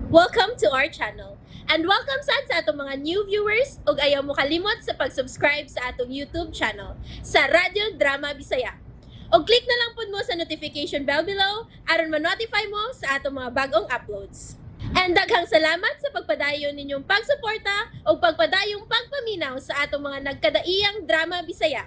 Welcome to our channel. And welcome sad sa atong mga new viewers ug ayaw mo kalimot sa pag-subscribe sa atong YouTube channel sa Radyo Drama Bisaya. Og click na lang pud mo sa notification bell below aron ma-notify mo sa atong mga bagong uploads. And daghang salamat sa pagpadayon ninyong pagsuporta ug pagpadayong pagpaminaw sa atong mga nagkadaiyang drama Bisaya.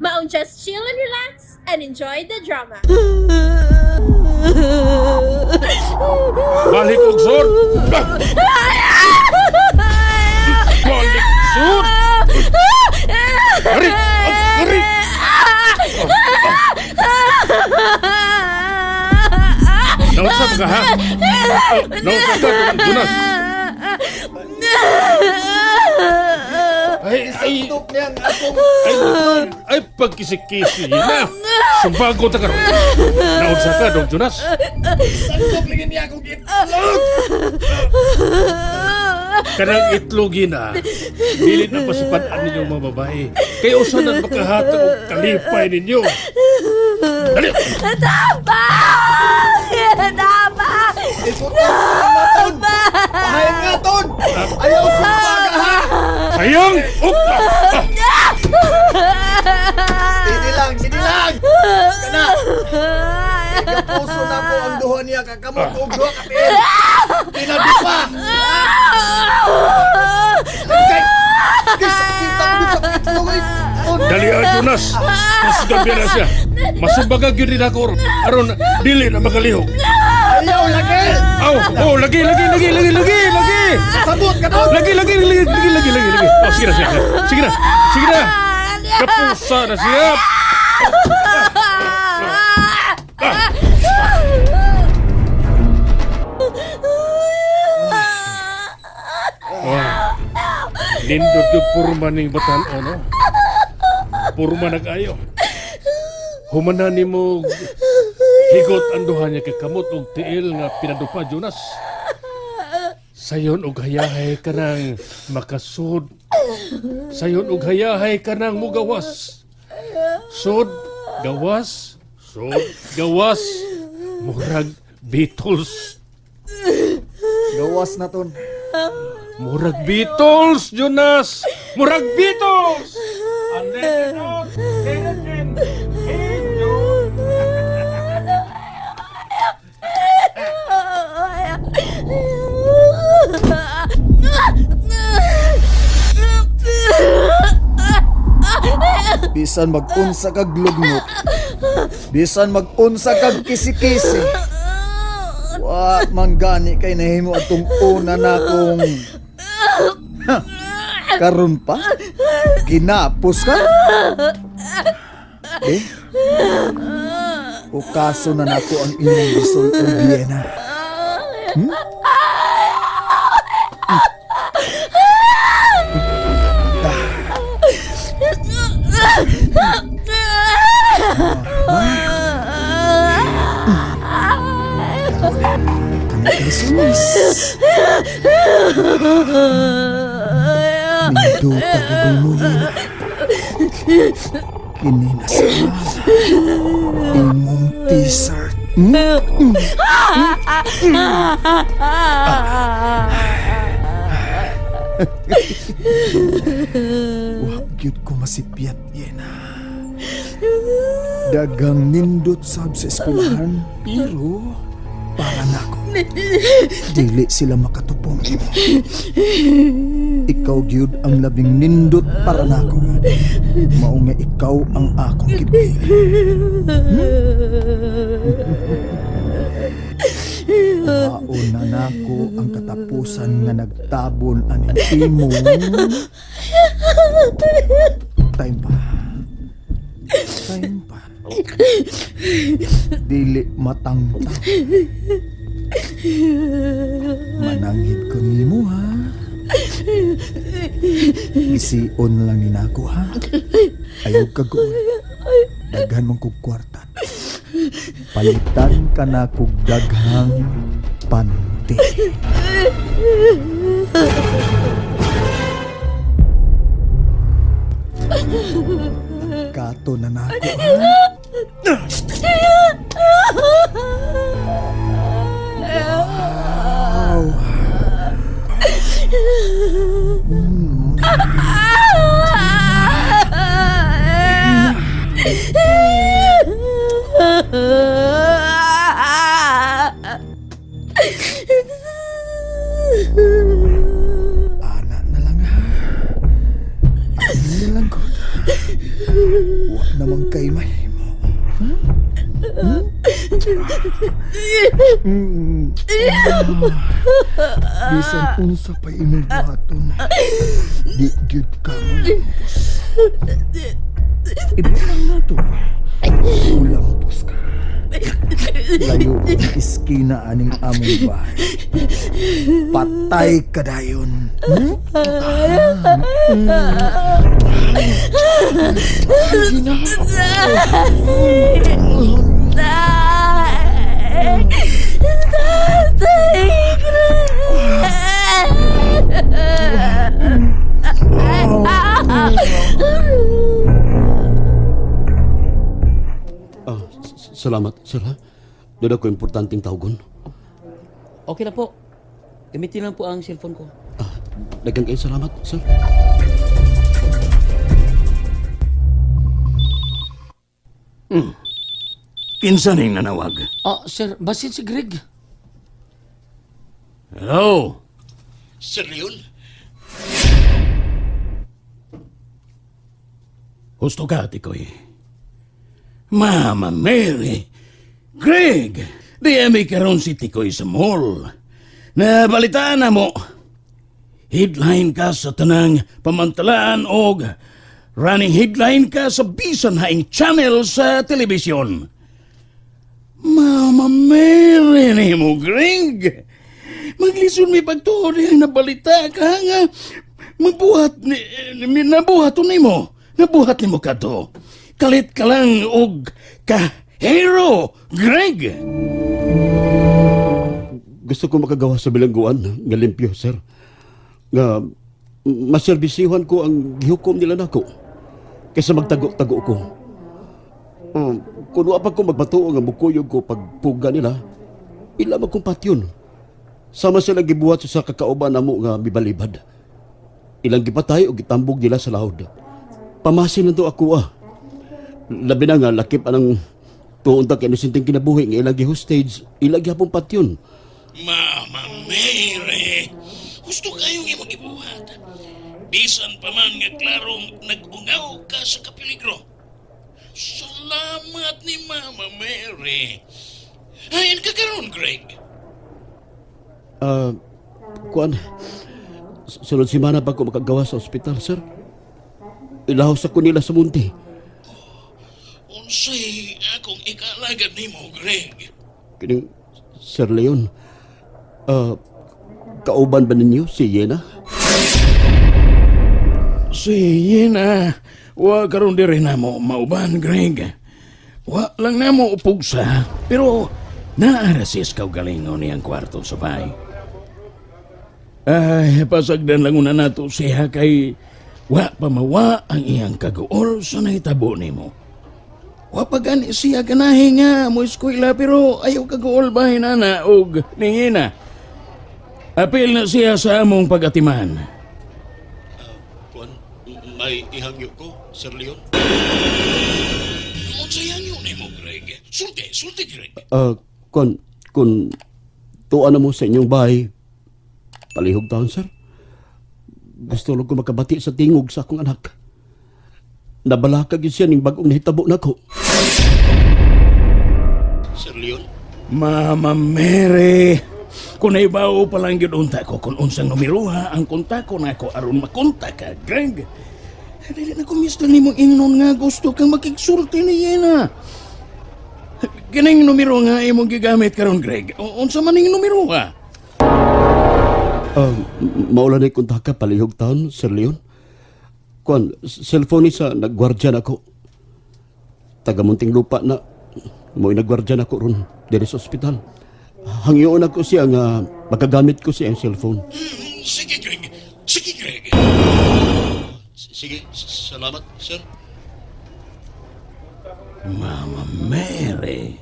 Maong just chill and relax and enjoy the drama. Balik og sud. Balik sud. Ari, ari. Naunsa ka ha? Naunsa ka, Jonas? Ay, ay, Isandok niya ang akong ay, ay, pagkisi-kisi na. Sumbago ta karon. Naunsa ka, Dong Jonas? Isandok lagi niya akong itlog. Kanang itlog na, dili na pasipan-an ninyong mga babae. Kay usa na makahatag og kalipay ninyo. Dali! Tabang! Tabang! Isutok sa maton. Pahayan nga ton. Ayaw sumbaga ha. Sayang! Up! Ah! Sige lang, sige lang. Kana. Puso na ko ang duha niya kakamot og duha ka tiil. Pinadupa. Kay Kay sakit ako dito sa itlog ay. Ton. Dali ah, Jonas! Kusgan na siya. Masumbaga gyud nila ko aron dili na makalihok. Ayaw lagi. Aw, oh, lagi, lagi, lagi, lagi, lagi, lagi. Sabot ka ton. Lagi, lagi, lagi, lagi, lagi, lagi, lagi. Oh, sige na, sige na. Sige na, sige na. Kapusa na siya. Ah. Nindot yung purma ning batan ono. Purma nag-ayo. Humana ni mo higot ang duha niya kay kamot og tiil nga pinadupa, Jonas. Sayon og hayahay ka nang makasud. Sayon og hayahay ka nang mugawas. Sud, gawas, sud, gawas. Murag Beatles. Gawas na ton. Murag Beatles, Jonas! Murag Beatles! And let it out, let it in, hey, Jude. Bisan mag-unsa kag lugnot. Bisan mag-unsa kag kisi-kisi. Wa man gani kay nahimo atong una na kong Ha, karon pa ginapos ka eh ukaso na nako ang imong bisol og Vienna. Hmm? Sumis. Minduta gagawin mo yun. Kini na sa imong t-shirt. Hmm? Wa gyud ko masipyat yena. Dagang nindot sab sa eskwelahan, pero para nako. Dili sila makatupong. Ikaw gyud ang labing nindot para nako. Mao nga ikaw ang akong gipili. Mao na nako ang katapusan nga nagtabon aning imong time pa. Time pa. Dili matangtang. Mananghid ko nimo ha. Ision lang ni nako ha. Ayaw ka goon. Daghan man kog kwarta. Palitan ka na kog daghang panty. Kato na nako ha. Wow. Ana na lang ha. Ana na lang ko. Wa naman kay mahimo. Hmm? Hmm? Mm. Ah. Bisan unsa pa imong buhaton. Di gyud ka mo lampos. Ibutang na to. Ulampos ka. Layo ang iskina aning among bahay. Patay ka dayon. Hmm? Tatay! Ah, salamat, sir ha. Doon ako importanteng tawgon. Okay na po. Gamitin lang po ang cellphone ko. Ah, daghang kayo salamat, sir. Kinsa ning nanawag? Ah, sir, basin si Greg. Hello? Sir Leon? Husto ka, Tikoy. Mama Mary! Greg! Di ami karon si Tikoy sa mall. Nabalitaan na mo. Headline ka sa tanang pamantalaan og running headline ka sa bisan haing channel sa telebisyon. Mama Mary ni mo, Greg! Maglisod mi pagtuod ang nabalita ka nga mabuhat ni, nabuhat nimo. Nabuhat nimo kadto. Kalit ka lang og ka hero, Greg. Gusto ko makagawa sa bilangguan nga limpyo, sir. Nga maserbisihan ko ang gihukom nila nako kaysa magtago-tago ko. Kung wa pa ko magbatuo nga mukuyog ko pagpuga nila, ila man kong patyon. Sama sila gibuhat sa kakauban namo nga mibalibad. Ilang gipatay o gitambog nila sa lahod. Pamasin na to ako ah. Labi na nga lakip anang tuon ta kay inosenteng kinabuhi nga ilang gi-hostage, ilang gihapon patyon. Mama Mary, gusto kayong imong gibuhat. Bisan pa man nga klarong nag-ungaw ka sa kapeligro. Salamat ni Mama Mary. Ayan ka karon, Greg. Ah, kuan. Sunod semana pa ko makagawa sa ospital, sir. Ilahos ako nila sa munti. Unsay akong ikalagad nimo, Greg? Kining Sir Leon. Ah, kauban ba ninyo si Yena? Sige na. Wa karon diri na mo mauban, Greg. Wa lang na mo upugsa, pero naara si kaugalingon niyang kwarto sa bahay. Ay, pasagdan lang una nato siya kay wa pa mawa ang iyang kaguol sa nahitabo nimo. Wa pa gani siya ganahi nga mo eskwela pero ayaw kaguol bahin ana og ningina. Apil na siya sa among pagatiman. Kuan, may ihangyo ko, Sir Leon. Unsa yan yun nimo, Greg? Sulti, sulti, Greg. Ah, kuan, kun tuwa na mo sa inyong bahay, palihog taon, sir. Gusto lang ko makabati sa tingog sa akong anak. Nabalakag yun siya ning bagong nahitabo nako. Sir Leon? Mama Mary, kung naibaw pa lang yun unta ko kung unsang numeroha ang kontako nako aron makontak ka, Greg. Dili na ko mister nimo ingnon nga gusto kang makigsulti ni Yena. Kining numero nga imong gigamit karon, Greg. Unsa man ning numero ha? Ah, maulan ay kontaka palihog taon, Sir Leon. Kuan, cellphone ni sa nagwardya na ako. Taga munting lupa na mo'y nagwardya na ako ron diri sa ospital. Hangyoon ako siya nga magagamit ko siya ang cellphone. Sige, Greg. Sige, Greg. Sige, salamat, sir. Mama Mary.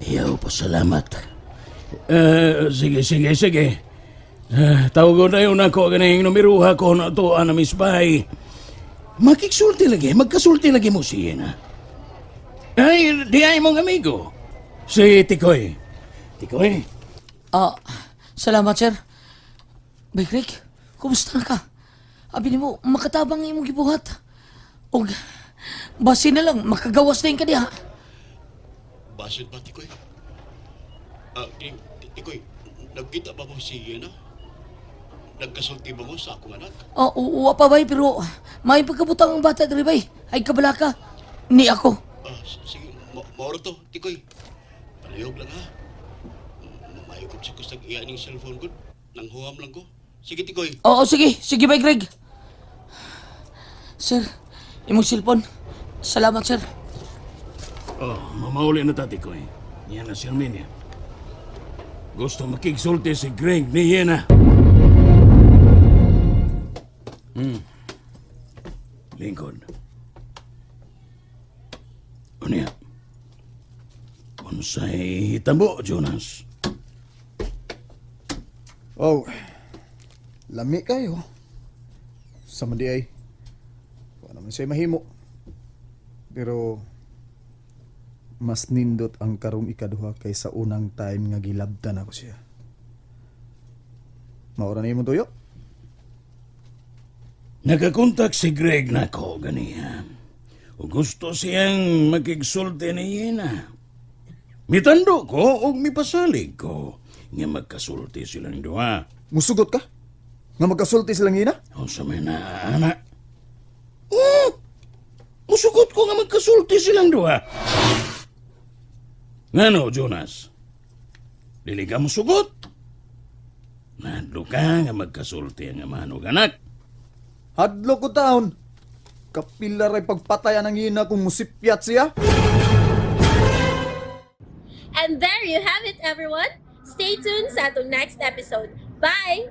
Iyaw pa salamat. Sige, sige, sige. Ah, Tawagon na yun ako ganing numiruha ko na to na Miss Bay. Makiksulti lagi, magkasulti lagi mo siya na. Ay, di ay mong amigo. Si Tikoy. Tikoy, Ah, salamat, sir. Bay, Greg, kumusta na ka? Abi nimo, makatabang imong gibuhat. Og, basi na lang, makagawas na yung kaniya. Basin ba, Tikoy? Ah, Tikoy, nagkita ba mo si Yena? Nagkasulti ba mo sa akong anak? Ah, uwa pa, bay, pero may pagkabutang ang bata diri, bay. Ay, kabala ka. Ni ako. Ah, sige, mauro to, Tikoy. Palihog lang ha. Mamayukop sa kustag iya ning cellphone ko. Nanghuam lang ko. Sige, Tikoy. Oo, sige. Sige, bay, Greg. Sir, imong cellphone. Salamat, sir. Oh, mamauli na ta, Tikoy. Yan na si Arminia. Gusto makigsulti si Greg ni Yena. Lingkod. Unya. Unsay hitabo, Jonas? Oh, lami kayo. Sa man di ay. Wala naman siya mahimo. Pero, mas nindot ang karong ikaduha kaysa unang time nga gilabtan ako siya. Maura na imong tuyo? Nakakontak si Greg nako ganiya. O gusto siyang makigsulti ni Yena. Mitando ko o mipasalig ko nga magkasulti silang duha. Musugot ka? Nga magkasulti silang ina? Unsa may na, anak? Oh! Musugot ko nga magkasulti silang duha. Ngano, Jonas? Dili ka musugot? Nadlo ka nga magkasulti ang amahan og anak. Hadlo ko taon. Kapila ray pagpatayan ang ina kung musipyat siya. And there you have it, everyone. Stay tuned sa atong next episode. Bye!